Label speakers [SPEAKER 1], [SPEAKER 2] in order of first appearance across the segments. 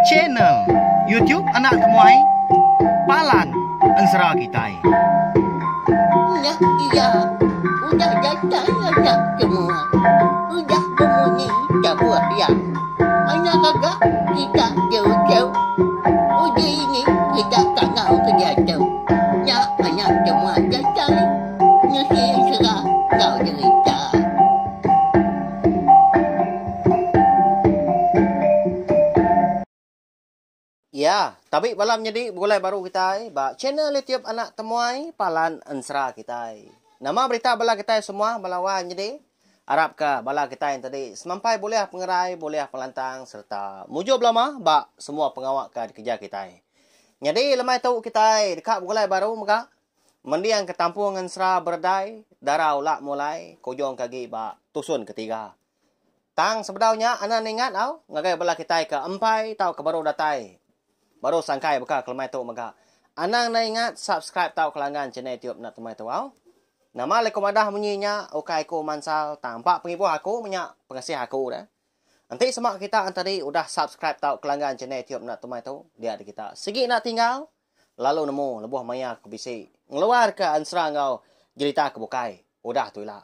[SPEAKER 1] Channel YouTube Anak Temuai Palan Ensera Kitai.
[SPEAKER 2] Nya iya udah datai anak temuai udah bemunyi tabuh iya. Anak gaga kita jauh-jauh uji ini kita kangau ke diatu. Nya anak temuai datai nusi ensera enggau jerita.
[SPEAKER 1] Ya, tabi bala menyadi begulai baru kitai ba channel YouTube Anak Temuai Palan Ensera kitai. Nama berita bala kitai semua bala wai menyadi? Arap ka bala kitai enti semampai bulih pengerai, bulih pengelantang sereta mujur belama ba semua pengawa ka dikereja kitai. Nyadi lemai tu kitai deka begulai baru mega Mending ke tampung ensera beredai dara ulak mulai ke ujung ke agi ba tusun ketiga. Tang sebedau nya anan ingat au ngagai bala kitai ke empai tauka baru datai baru sangkai baka ke lemai tu mega. Anang enda ingat subscribe tauka langgan channel youtube enda temai tu au. Nama alai ku madah munyi nya ukai ku mansal tang empa pengibuh aku menya pengasih aku deh. Enti sema kita entadi udah subscribe tauka langgan channel youtube enda temai tu dia kita sigi enda tinggal lalu nemu lebuh maya ke bisi ngeluarka ensera enggau jerita ke bukai udah tu ila.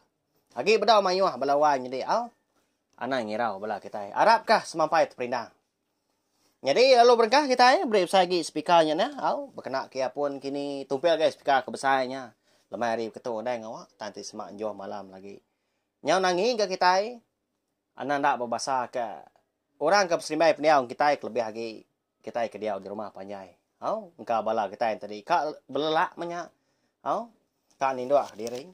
[SPEAKER 1] Agi bedau mayuh bala wai nyedi au. Anang ngirau bala kitai. Arapka semampai teperindang. Nyadi lalu berengkah kitai beri besai agi speaker nya neh au bekena ke iya pun kini tumpil agi speaker ke besai nya. Lemai hari beketu ndai ngawa tang ti sema enjuh malam lagi. Nyau nangi ga kitai anang enda bebasa ke orang ke beserimbai pendiau kitai kelebih agi kitai ke diau di rumah panjai. Au, engka bala kitai tadi ka belelak meh nya. Au, ka ninduk diri.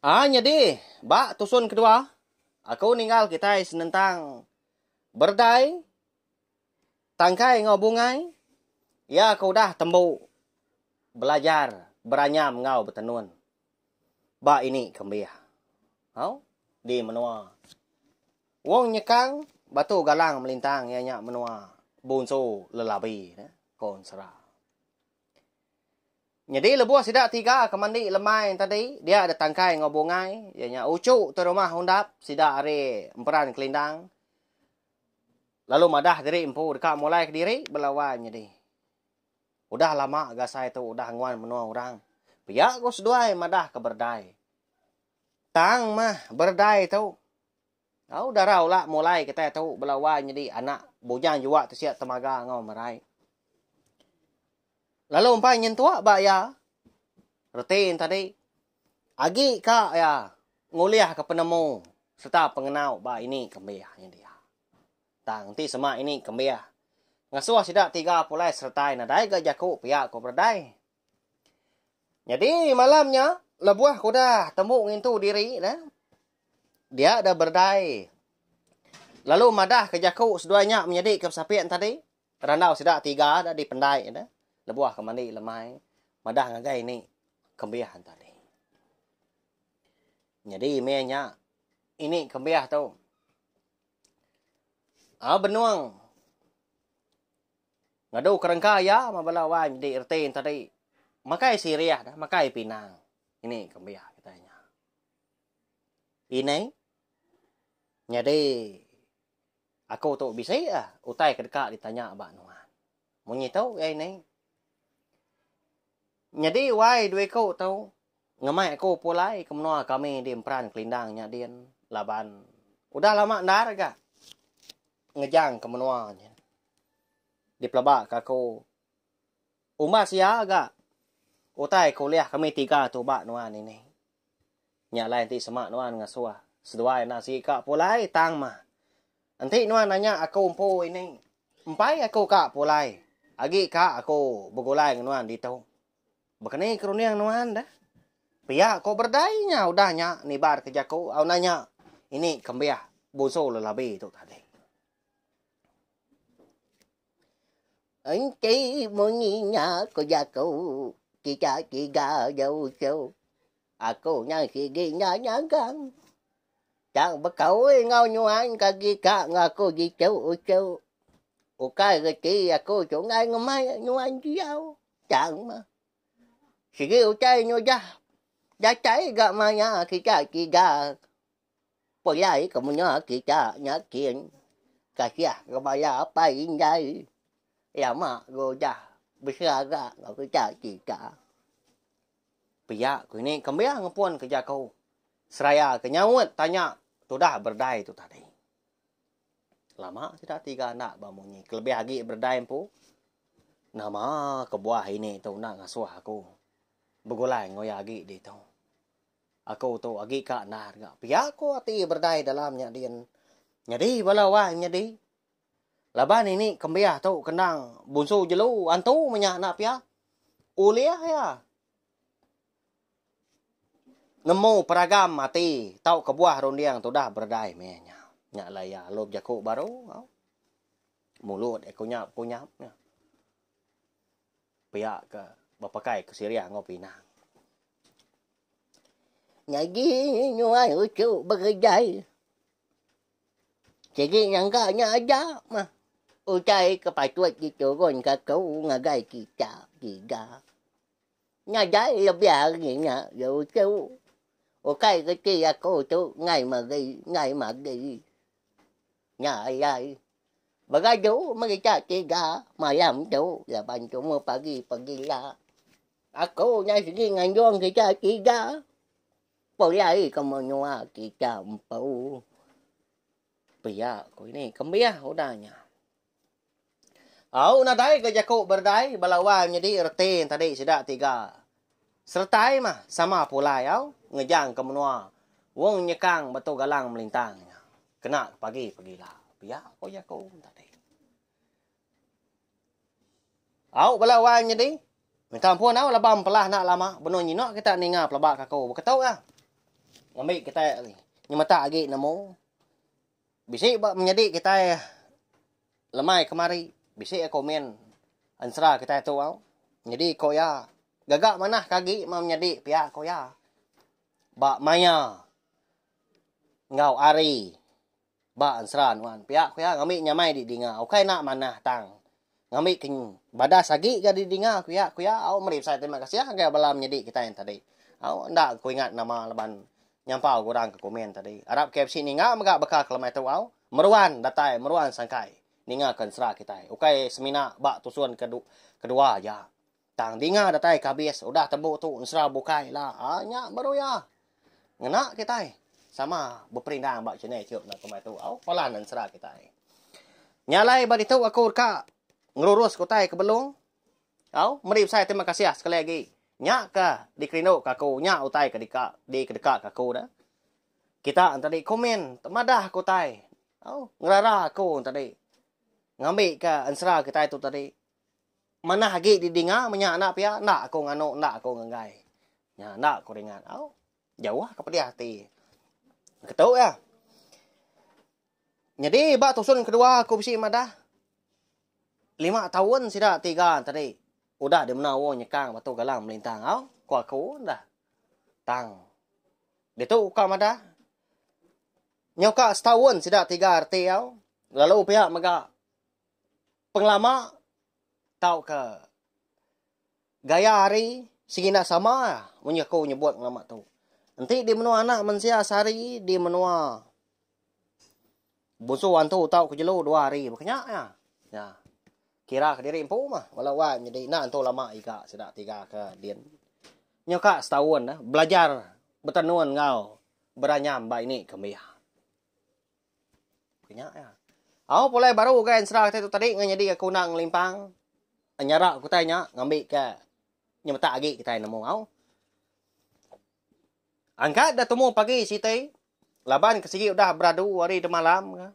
[SPEAKER 1] Ah nyadi ba tusun kedua aku ninggal kitai senentang berdai tangkai enggau bungai iya ke udah tembu belajar beranyam enggau betenun ba ini kembih. Au, di menua Wong nyekang batu galang melintang iya nya menua Bunsu Lelabi ne, ko Ensera. Nyadi lebuh sida tiga ke mandi lemai tadi dia da tangkai enggau bungai iya nya uchu tu rumah undap sida ari Emperan Kelindang lalu madah diri empu deka mulai kediri belawan nyadi. Udah lama gasai tu udah nguan menua orang pia ko seduai madah ke berdai. Tang mah berdai tu Au dara ula mulai kitai tu bela wai nyadi anak bujang juak tisik temaga enggau merai. Lalu empai nyentuk ba iya reti ne tadi agi ka iya ngulih ka penemu sereta pengenau ba ini kembih nyadi. Tang enti sema ini kembih ngasuh sida tiga pulai seretai nadai ga jaku pia ku Berdai. Nyadi malam nya lebuh ke udah tembu ngintu diri ne dia da berdai lalu madah ke jaku seduai nya menyadi ke besapit tadi randau sida tiga da dipendai ne lebuh ke mandi lemai madah ngagai ini kembiah tadi. Nyadi meh nya ini kembiah tu aa benung Ngadu kerengka iya meh bala wai nyedi reti ne tadi makai sirih dah makai pinang ini kembiak kitai nya. Ini nyadi aku tu bisi ah utai ke deka ditanya ba nuan. Munyi tu iya ini. Nyadi wai dua iku tu ngemai aku pulai ke menua kami di Emperan Kelindang nya din laban udah lama endar ga ngejang ke menua nya. Dipelaba ke aku umbas iya ga utai ke ulih kami tiga tu ba nuan ini. Nya alai enti sema nuan ngasuh seduai enda sigi ka pulai tang mah. Enti nuan nanya aku empu ini empai aku ka pulai agi ka aku begulai ngan nuan ditu. Bekeni ke runding nuan deh. Pia ko berdai nya udah nya nibar ke jaku au nanya ini kembiah bunsu lelabi tu tadi.
[SPEAKER 2] Enti munyi nya ko jaku kita tiga jauh-jauh. Aku nya sigi nya nyagang. Tang bekaul enggau nyuan ke agi ka enggau aku ditu uchu. Ukai reti aku chunggai ngemai nyuan diau. Tang mah. Sigi utai nyujah datai ga maya kita tiga. Pulai ke menua kita nya kin. Kasih ke bala apai indai lama ke udah beseraga enggau kita tiga.
[SPEAKER 1] Pia ku ini kembia ngepun ke jaku seraya ke nyaut tanya tudah berdai tu tadi. Lama sida tiga enda ba munyi kelebih agi berdai empu. Nama kebuah ini tu enda ngasuh aku begulai enggau iya agi ditu. Aku tu agi ka endar ga. Pia ko ati berdai dalam nya din. Nyadi bala wang nyadi. Laban ini kembiah tu kendang bunsu jelu antu menya enda pia. Ulih iya. Nemu peragam ati tauka buah runding tudah berdai meh nya. Nya alai iya lalu bejaku baru. Mulut iya kunyap kunyap nya. Pia ke bepakai ke sirih enggau pinang.
[SPEAKER 2] Nyadi nyuai uchu berejai. Sigi nyangka nya aja mah utai ke patut diturunka aku ngagai kita tiga. Nadai lebih ari nya ya uchu. Ukai reti aku tu enggai meri enggai magi. Nya alai beradu merita tiga malam tu laban tumu pagi pegila. Aku nya sigi nganjung kita tiga pulai ke menua kita empu.
[SPEAKER 1] Pia ku ini kembiah udah nya. Au nadai ga jaku berdai bala wang nyadi reti tadi sida tiga. Seretai mah sama pulai au ngejang ke menua wong nyekang batu galang melintang nya. Kena ke pagi pegila. Pia ku jaku tadi. Au bala wang nyadi minta ampun au laban pelah enda lama benung nyinuk kita ninga pelaba ke aku beketu ah. Ngambi kitai nyemetak agi nemu. Bisi ba menyadi kitai lemai kemari bisi iya komen ensera kitai tu au. Nyadi ko iya gaga manah ke agi meh menyadi pia ko iya ba maya enggau hari ba ensera nuan pia ko iya ngambi nyamai di dinga ukai enda manah tang ngambi ke badas agi ga di dinga ku iya ku iya au meri besai terima kasih ngagai bala menyadi kitai tadi au enda ku ingat nama laban Nyampau ke orang ke komen tadi. Arap KFC ninga mega baka ke lemai tu au. Meruan datai meruan sangkai ninga ke ensera kitai. Ukai semina ba tusun ke kedua aja. Tang dinga datai ke habis udah tembu tu ensera bukai la. Aa nya baru iya. Ngena kitai sama beperindang ba channel youtube enda ke lemai tu au palan ensera kitai. Nya alai ba ditu aku deka ngerurus ke utai ke belung. Au, meri besai terima kasih sekali agi. Nya ke dikerindu ke aku, nya utai ke deka dikedeka ke aku dah. Kita enti komen, madah ke utai. Au, ngerara aku tadi. Ngambi ke ensera kitai tu tadi. Manah agi didinga menya enda pia, enda aku nganu, enda aku ngenggai. Nya enda aku ringat. Au, jauh ke pedih ati. Ketu iya. Nyadi ba tusun kedua aku bisi madah. Lima taun sida tiga tadi udah di mena wong nyekang batu galang melintang au ku aku dah. Tang ditu ka madah nyau ka setaun sida tiga reti au lalu pia mega pengelama tauka gaya hari sigi enda sama munyi aku nyebut ngelama tu. Enti di menua anak mensia sehari di menua Bunsu antu tau ke jelu dua hari baka nya iya. Nya. Kira kediri empu mah bala wai nyadi enda entu lama iga sida tiga ke din. Nyu ka setaun dah belajar betenun enggau beranyam ba ini ke mbiah. Baka nya iya. Au pulai baru ga ensera kitai tu tadi ngan nyadi aku enda ngelimpang nyara ku utai nya ngambi ke nyemetak agi kitai nemu au. Angkat da tumu pagi siti laban ke sigi udah beradu hari demalam ka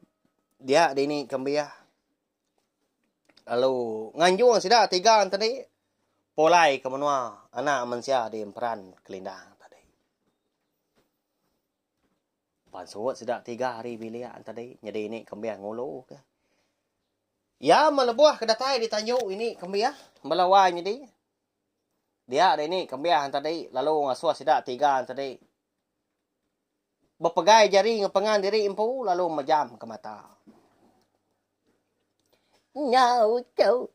[SPEAKER 1] dia dini ke embiah lalu nganjung sida tiga tadi pulai ke menua anak mensia di emperan kelindang tadi. Pansut sida tiga ari bilik tadi nyadi ini ke embiah ngulu ka. Iya melebuh ke datai di tanju ini ke embiah bala wai nyadi. Dia dini kembiah tadi lalu ngasuh sida tiga tadi bepegai jari ngepengan diri empu lalu mejam ke mata.
[SPEAKER 2] Nyau tu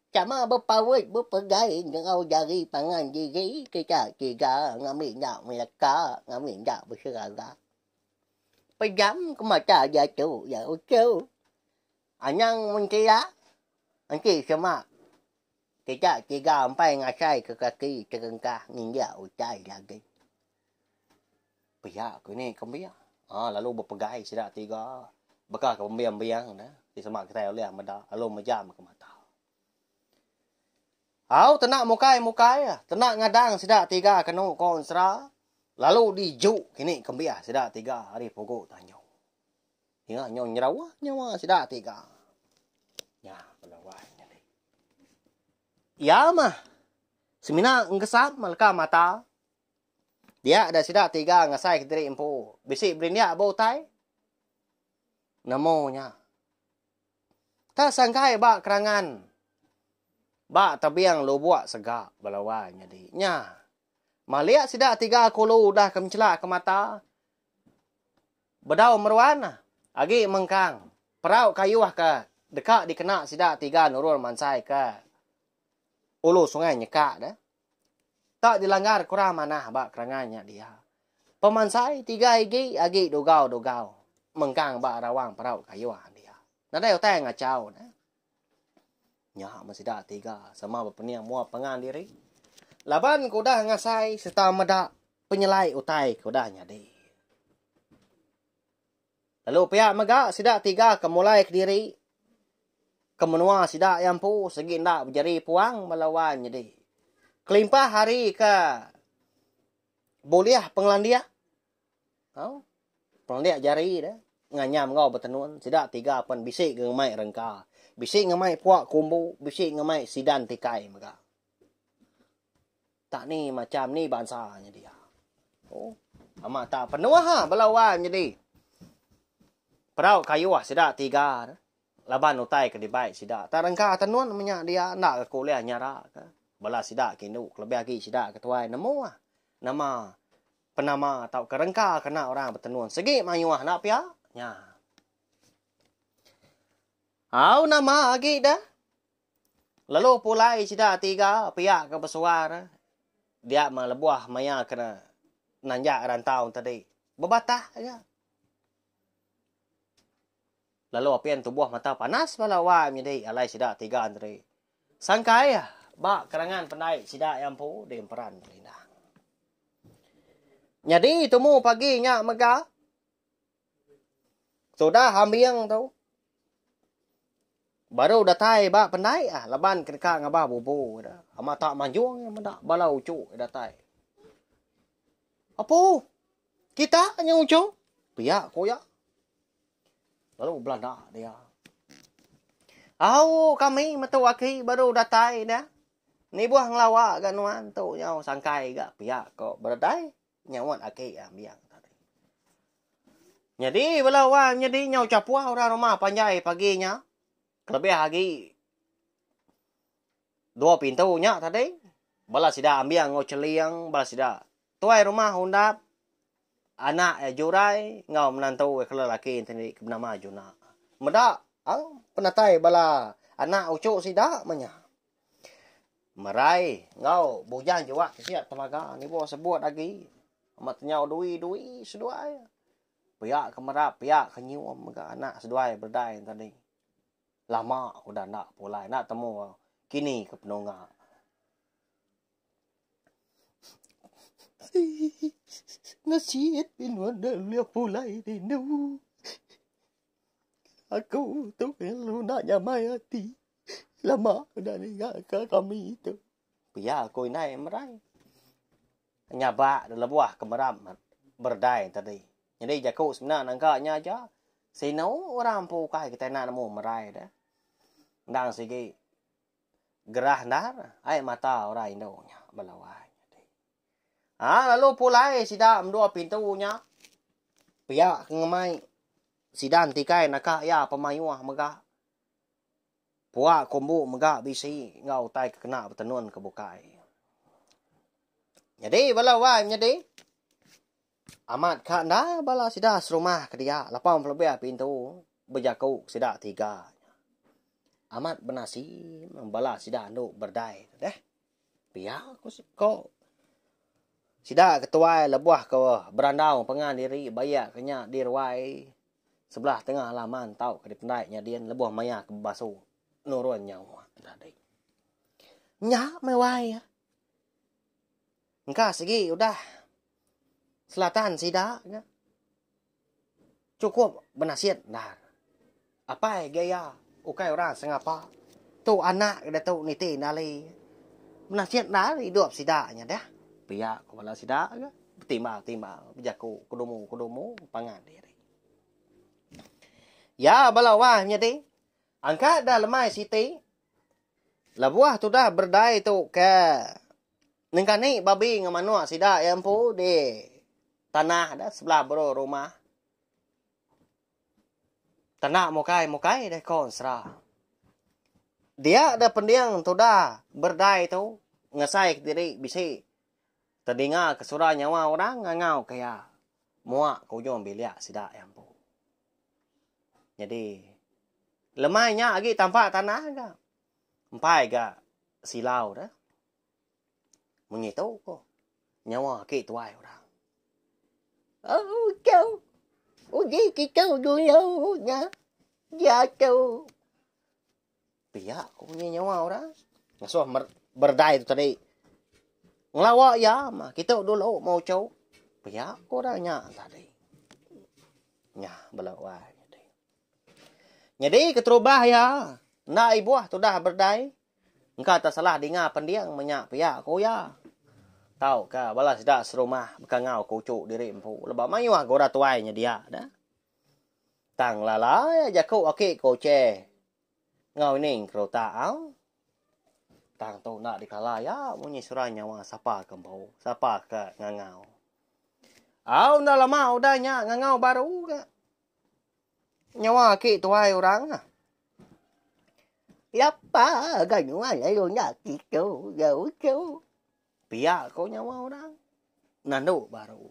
[SPEAKER 2] sama bepaut bepegai enggau jari pangan diri kita tiga ngambi enda meleka ngambi enda beserara. Pejam ke mata diatu ya uchu. Anang mensia enti sema kita tiga empai ngasai ke kaki terengkah nginjak utai lagi.
[SPEAKER 1] Pia ku ini ke embiang. Ha lalu bepegai sida tiga baka ke embiang-embiang ne ti sema kitai ulih meda lalu mejam ke mata. Au tenak mukai-mukai tenak ngadang sida tiga kenu ko ensera lalu diju kini kembiah sida tiga ari pugu tanju. Ninga nyu nyerauh nyawa sida tiga. Nya bala wai nyadi. Iya mah semina engkesap leka mata dia da sida tiga ngasai kediri empu bisi berindik ba utai nemu nya. Tak sangkai ba kerangan ba tebing lubuk sega bala wai nyadi. Nya. Malik sida tiga kulu udah ke menchelak ke mata. Bedau meruan agi mengkang perau kayuh ke deka dikena sida tiga nurun mansai ke ulu sungai nyekak deh. Tak dilanggar kurang manah ba kerangan nya dia. Pemansai tiga igi agi dugau-dugau mengkang ba rawang perau kayuh dia. Nadai utai ngachau ne. Nya meh sida tiga sama bepening mua pangan diri. Laban ke udah ngasai sereta meda penyelai utai ke udah nyadi. Lalu pia mega sida tiga ke mulai kediri ke menua sida iya empu sigi enda bejari puang bala wan nyadi. Kelimpah ari ke bulih pengelandik Au. Pengelandik jari deh. Nganyam enggau betenun. Sida tiga pen bisi ke ngemai rengka. Bisi ngemai puak kumbu, bisi ngemai sidan tikai mega. Tak ni macam ni bansa nyadi. Oh. Amat tak penuh ha bala wang nyadi. Perau kayuh sida tiga deh. Laban utai ke dibai sida. Tak rengka tenun menya dia enda ke ulih nyara ke. Bala sida ke indu kelebih agi sida ke tuai nemu ah. Nama penama tauka rengka kena orang betenun sigi mayuh enda pia nya. Au nama agi deh. Lalu pulai sida tiga pia ke besuar dia meh lebuh maya kena nanjak rantau tadi bebatah aja. Lalu apin tubuh mata panas bala wai menyedi alai sida tiga enteri. Sangkai ba kerangan pendai sida iya empu di Emperan Kelindang. Nyadi tumu pagi nya mega tudah ambing tu baru datai ba pendai ah laban ke deka ngabah bubu ida. Amat tak manjung iya meda bala uchu datai. Apu kita nya uchu pia ku iya. Lalu belanda dia. Au kami metu aki baru datai dah. Nibuh ngelawa ga nuan tu nyau sangkai ga pia ko beredai nyaut aki ambiang tadi. Nyadi bala wang nyadi nyau chapuh orang rumah panjai pagi nya kelebih agi dua pintu nya tadi bala sida ambiang enggau cheling bala sida tuai rumah undap Anak iya Jurai enggau menantu iya ke lelaki enti ke benama Juna. Meda au penatai bala anak uchu sida meh nya. Merai enggau Bujang Juak ke sia temaga nibuh sebut agi amat nyau dui-dui seduai. Pia ke merap pia ke nyium mega anak seduai berdai tadi. Lama udah enda pulai enda temu kini ke penunga.
[SPEAKER 2] Nasit nuan enda ulih pulai rindu. Aku tu lalu enda nyamai ati. Lama udah ninga ka kami tu.
[SPEAKER 1] Pia ku indai merai. Nyabak lebuh ke meram berdai tadi. Nyadi jaku semina nangka nya aja. Sinu orang empu ukai kitai enda nemu merai deh. Endang sigi. Gerah endar ai mata orang indu nya bala wai nyadi. Ha lalu pulai sida mendua pintu nya pia ke ngemai sidan tikai naka iya pemayuh mega. Pua kumbu mega bisi enggau utai ke kena betenun ke bukai. Nyadi bala wai nyadi amat ka enda bala sida serumah ke dia 80 lebih pintu bejaku sida tiga nya. Amat benasi bala sida andu berdai tu deh. Pia ko ko. Sida ke tuai lebuh ke berandau pengan diri bayak ke nya di ruai sebelah tengah laman tauka dipendai nya din lebuh maya ke bebasu nurun nyawa tadi. Nya meh wai. Engka sigi udah selatan sida nya. Chukup benasit endar. Apai gaya ukai orang sengapa. Tu anak ke diatu niti nali. Benasit endar idup sida nya deh. Pia ku bala sida ga betimbal-timbal bejaku kedumu-kedumu pangan diri. Ya bala wah nyadi angkat da lemai siti lebuh tudah berdai tu ke nengkani babi enggau manuk sida iya empu di Tanah da sebelah baruh rumah. Tena mukai mukai deh ko ensera. Dia da pending tuda berdai tu ngesai kediri bisi tedinga ke sura nyawa orang ngangau ke iya mua ke ujung bilik sida iya empu. Nyadi lemai nya agi tampa tanah ga empai ga silau deh. Munyi tu ko nyawa aki tuai orang.
[SPEAKER 2] Oh chau. Uji kita dulu nya. Diatu.
[SPEAKER 1] Pia ko munyi nyawa orang. Ngasuh berdai tu tadi. Ngelawa iya mah kita dulu mau chau. Pia ko orang nya tadi. Nya bala wai nyadi. Nyadi keterubah iya enda ibuh tudah berdai Engka tak salah dinga pending menya pia ku iya. Tauka bala sida serumah bekangau ke uchu diri empu leba mayuh ga orang tuai nyedia dah. Tang lala iya jaku aki ke uche enggau ining keruta au. Tang tu enda dikelala iya munyi sura nyawa sapa ke empu, sapa ke ngangau. Au enda lama udah nya ngangau baru ga. Nyawa aki tuai orang ah.
[SPEAKER 2] Lapa ga nuan lalu enda kitu ga uchu.
[SPEAKER 1] Pia ko nyawa orang. Nandu baru.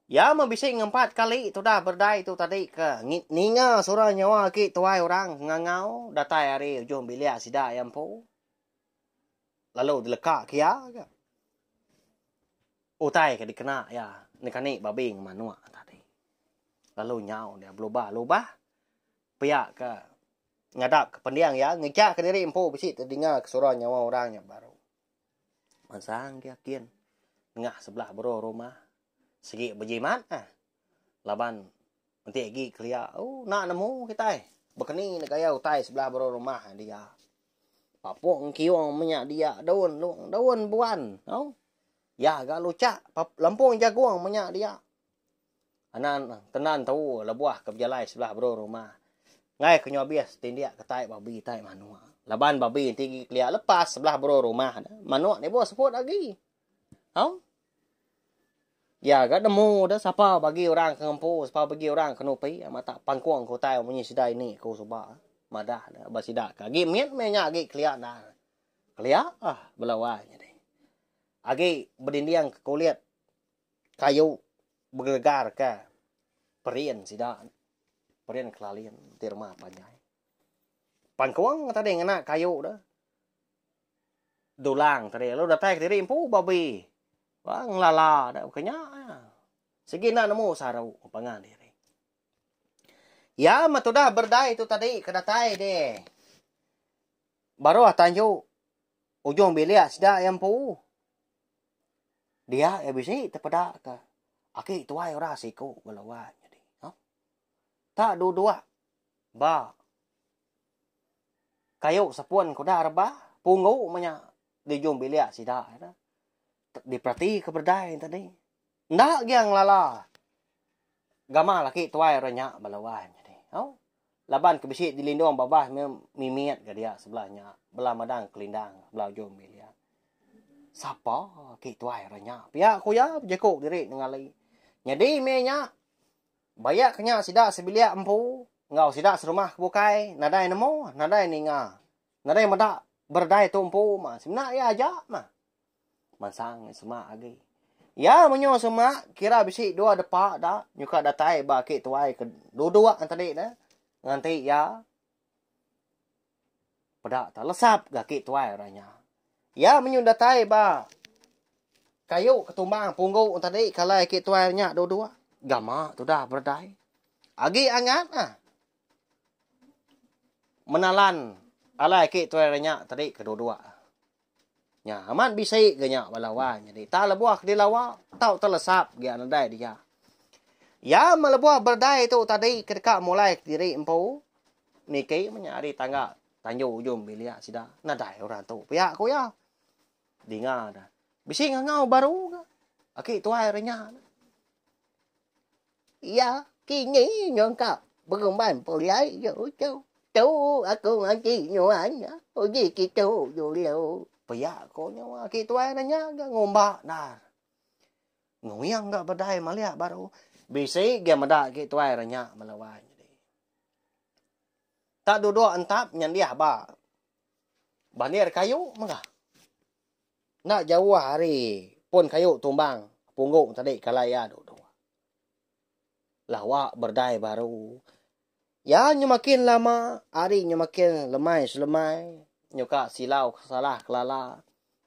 [SPEAKER 1] Ya meh bisi ngempat kali tudah berdai tu tadi ke ninga sura nyawa aki tuai orang ngangau datai ari ujung bilik sida iya empu. Lalu dileka ke iya ga. Utai ke dikena iya nekani babi enggau manuk tadi. Lalu nyau dia belubah-lubah pia ke ngadap ke pending iya ngeja ke diri empu bisi tedinga ke sura nyawa orang nya baru. Mansang dia kin nengah sebelah baruh rumah sigi bejimat ah laban enti agi kelia ooh enda nemu kitai bekeni ne gaya utai sebelah baruh rumah dia. Papung kiung menya dia daun lung daun buan au. Iya ga luchak lempung jagung menya dia. Anan tenan tu lebuh ke bejalai sebelah baruh rumah. Enggai ke nyau abis tindik ke tai babi tai manuk. Laban babi enti agi kelia lepas sebelah baruh rumah ne, manuk ne ibuh seput agi. Au. Iya ga nemu da sapa bagi orang ke ngempu sapa bagi orang ke nupi amat tak pangkung ke utai munyi sida ini ku suba madah ne ba sida ke agi mit meh nya agi kelia endar. Kelia ah bala wai nyadi. Agi bedinding ke kulit kayu begelegar ke perin sida perin kelalin ti rumah panjai. Pangkung tadi ngena kayu de dulang tadi lalu datai kediri empu babi ba ngelala de baka nya. Sigi enda nemu saru pangan diri. Iya meh tudah berdai tu tadi ke datai deh. Baruh tanju ujung bilik sida iya empu. Dia iya bisi tepeda ka aki tuai orang siku bala wai nyadi. Tak duduk ba kayu sepun ke udah rebah punggu menya di ujung bilik sida. Diperati ke berdai tadi. Enda gia ngelala gamal aki tuai orang nya bala wai nyadi. Au. Laban ke bisi dilindung babas meh mimit ga dia sebelah nya bala madang kelindang bala ujung bilik. Sapa aki tuai orang nya pia ku iya bejaku diri nengali. Nyadi meh nya bayak ke nya sida sebilik empu enggau sida serumah ke bukai nadai nemu nadai ninga nadai meda beredai tu empu mah semina iya aja mah. Mansang semak agi. Iya menyu semak kira bisi dua depa da nyuka datai ba aki tuai ke duduk tadi ne nganti iya peda ta lesap ga aki tuai orang nya. Iya menyu datai ba. Kayu ke tumbang punggu tadi kalai agi tuai nya duduk. Gama tudah beredai. Agi angat ah. Menalan alai agi tuai nya tadi ke duduk. Nya amat bisi ga nya bala wai nyadi tak lebuh ke dilawa tau telesap gia nadai dia. Iya meh lebuh beredai tu tadi ke deka mulai kediri empu niki meh nya ari tangga tanju ujung bilik sida nadai orang tu pia ku iya. Dinga da bisi ngangau baru ga aki tuai re nya.
[SPEAKER 2] Iya kini nyungkap berumban pulai tu. Tu aku nganti nuan uji kitu dulu.
[SPEAKER 1] Pia ko nyawa aki tuai ne nya ga ngumba endar. Nguing ga bedai malik baru bisi ga meda aki tuai re nya melawai nyadi. Tak duduk entap nyandih ba bandir kayu mega. Enda jauh ari pun kayu tumbang punggu tadi kalai iya duduk. Lawa berdai baru. Iya nyu makin lama ari nyu makin lemai selemai nyuka silau salah kelala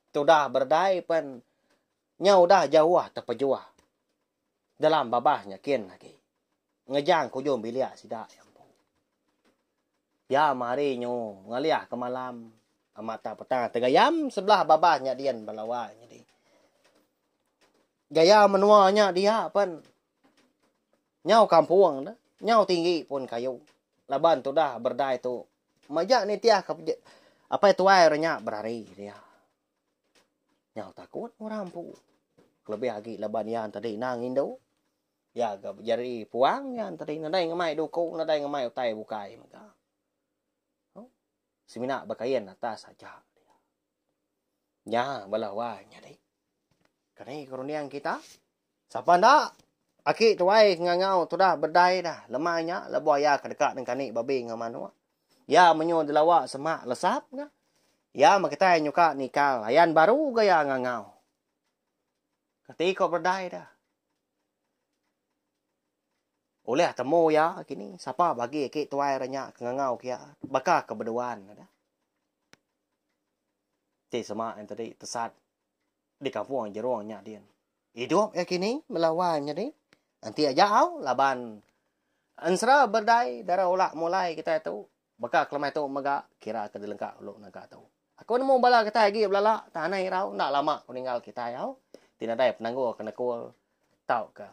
[SPEAKER 1] tudah berdai pen nyau udah jauh tepejuh dalam babas nya kin agi ngejang ke ujung bilik sida iya empu. Pia meh hari nyu ngalih ke malam amat tak petang tegayam sebelah babas nya din bala wai nyadi. Gaya menua nya dia pen nyau kampung ne nyau tinggi pun kayu laban tudah berdai tu majak nitih ke apai tuai re nya berari dia. Nyau takut orang empu kelebih agi laban iya tadi endang indu. Iya ga bejari puang iya tadi nadai ngemai duku nadai ngemai utai bukai mega. Semina bekain atas aja. Nya bala wai nyadi. Keni ke runding kita? Sapa enda aki tuai ngangau tudah bedai dah lemai nya lebuh iya ke deka nengkani babi enggau manuk. Iya menyu delawa semak lesap ga. Iya meh kitai nyuka nikal ayan baru ga iya ngangau. Kati ko berdai dah. Ulih temu iya kini sapa bagi aki tuai re nya ke ngangau ke iya baka ke beduan dah. Ti sema en tadi tesat di kampung jerung nya din. Idup iya kini melawan nyadi enti aja au laban ensera berdai dara ulak mulai kitai tu baka kelemai tu mega kira ke dilengka ulu naga tu. Aku nemu bala kitai agi belala tang anai irau enda lama ku ninggal kitai au ti nadai penanggul ke nekul tauka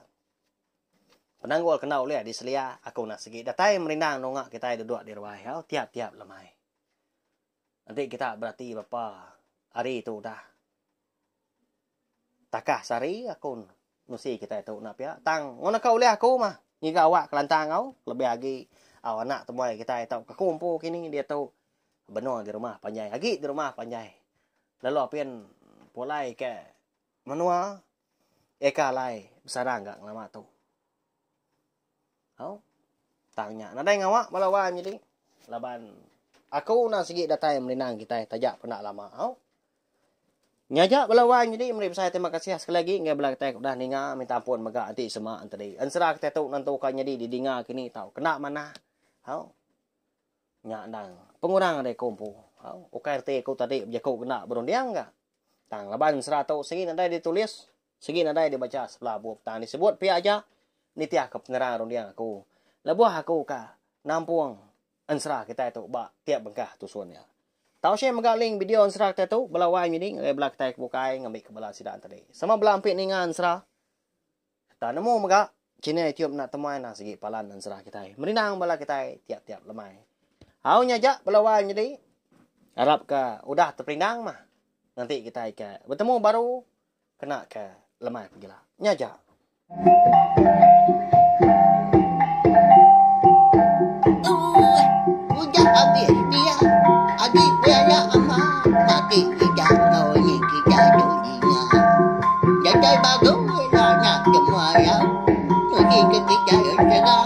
[SPEAKER 1] penanggul ke enda ulih diselia aku enda sigi datai merindang nunga kitai duduk di ruai au tiap-tiap lemai. Enti kita berati bapa hari tu udah takah sehari aku nusi kitai tu enda pia tang ngun naka ulih aku mah ngiga awak kelantang au kelebih agi au anak temuai kitai tauka aku empu kini diatu benung agi rumah panjai agi di rumah panjai lalu apin pulai ke Menua eka alai besarang ga ngelama tu. Au. Tang nya nadai ngawa bala wai menyadi laban aku enda sigi datai merindang kitai taja penda lama au. Nya aja bala wai menyadi meri besai terima kasih sekali agi ngagai bala kitai ke udah ninga minta ampun mega enti sema entedi. Ensera kitai tu nentu ka nyadi didinga kini tau kena manah au. Nya endang pengurang ari aku empu. Au ukai reti aku tadi bejaku kena berunding ga. Tang laban ensera tu sigi nadai ditulis, sigi nadai dibacha sebelah bup tang disebut pia aja nitihka penerang runding aku lebuh aku ka nampung ensera kitai tu ba tiap bengkah tusun iya. Tau share mega link video ensera kitai tu bala wai nyadi ngagai bala kitai ke bukai ngambika bala sida tadi sama bala ampit ninga ensera. Sereta nemu mega channel YouTube enda temuai endang sigi palan ensera kitai. Merindang bala kitai tiap-tiap lemai. Au nya aja bala wai nyadi. Arap ka udah teperindang mah nganti kitai ke betemu baru kena ke lemai pegila. Nya aja.
[SPEAKER 2] Udah abis dia agi belaya amat agi kita enggau ni kita tu ninga. Datai baru ila nya semua ya. Uji ke kita ensera.